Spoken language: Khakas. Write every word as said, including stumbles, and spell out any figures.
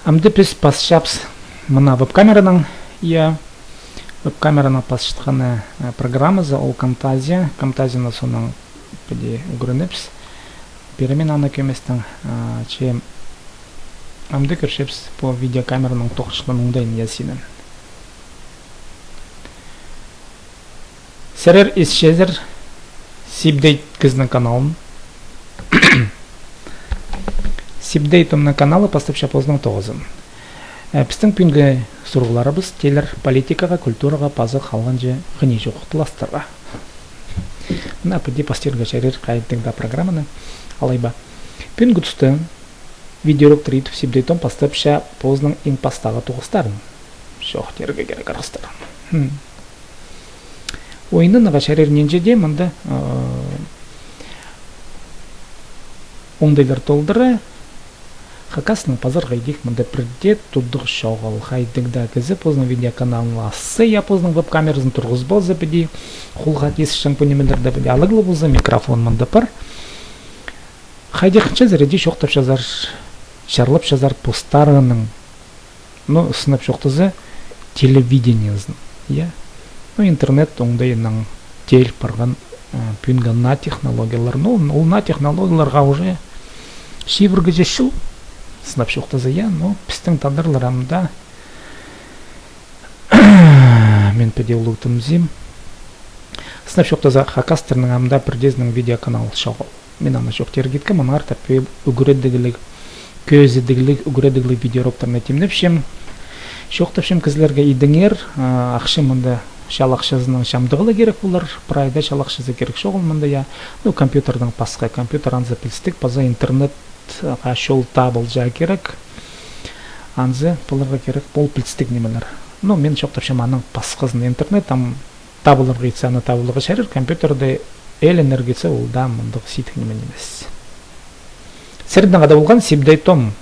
Амды піс пасчабыс мына веб-камераның, я, веб-камераның пасчатханы, э, программазы, ол Camtasia. Camtasiаны соонаң піди ӱгренербіс. Пеер мин аны кӧместең, а, че амды кӧрчебіс пу видеокамераның тоғынчатхан оңдайын, я, синін. Сірер исчезер Сибдей кізінің каналын. Сибдей Томның каналы пастапча позының тоғызын. Э, пістің пӱӱнгі сурығларыбыс теелер политикаға, культураға паза халғанҷы хынии чоохтастарға. Мына піди пастирға чарир хайдағ даа программаны. Алай ба. Пӱӱнгі туста видеоуроктар итіп, Сибдей Том пастапча позының иң пастағы тоғыстарын. Чоохтирға кирек, арғыстар. Хм. Ойыннаң чарир нинҷе дее мында, э, оңдайлар толдыра. Хакаснаң пазарға идӧк мында пірдее тудығ чоғыл. Хайдағ даа кізі позының видеоканалын асса, я, позының веб-камеразын турғызып алза, піди, холға тисчең пу нимелерні, піди, алығ ла полза, микрофон мында пар. Хайдағ хынчазар, іди чоохтапчазар, чарлапчазар постарының, ну, сынап чоохтаза, телевидениезін, я. Ну, интернет оңдайынаң тел парған, э, пӱӱнгі наа технологиялар. Ну, ол наа технологияларға уже чибіргі чыл, сынап чоохтаза, я, ну, пістің тадарлар амды, мин піди улуғ тимзем. Сынап чоохтаза, хакастарның амды пірдеезінің видеоканалы чоғыл. Мин аны чоохтирға иткем, аннаңар таппи ӱгредігліг, кӧзідігліг, ӱгредігліг видеоуроктарны тимнепчем. Чоохтапчам кізілерге, идіңер, а, ахча мында чал ахчазынаң чамдығ ла кирек полар, прайда чал ахчазы кирек чоғыл мында, я. Ну, компьютердең пасха, компьютер анзы пілістіг, паза интернетке чол табылча кирек. Анзы поларға кирек пол пілістіг нимелер. Ну, мин чоохтапчам аның пасхазын, интернет, ам, табыларға итсе, аны табыларға чарир, компьютерде ілінерге итсе, ол даа мындағ сидік ниме нимес. Сірернең хада полған Сибдей Том.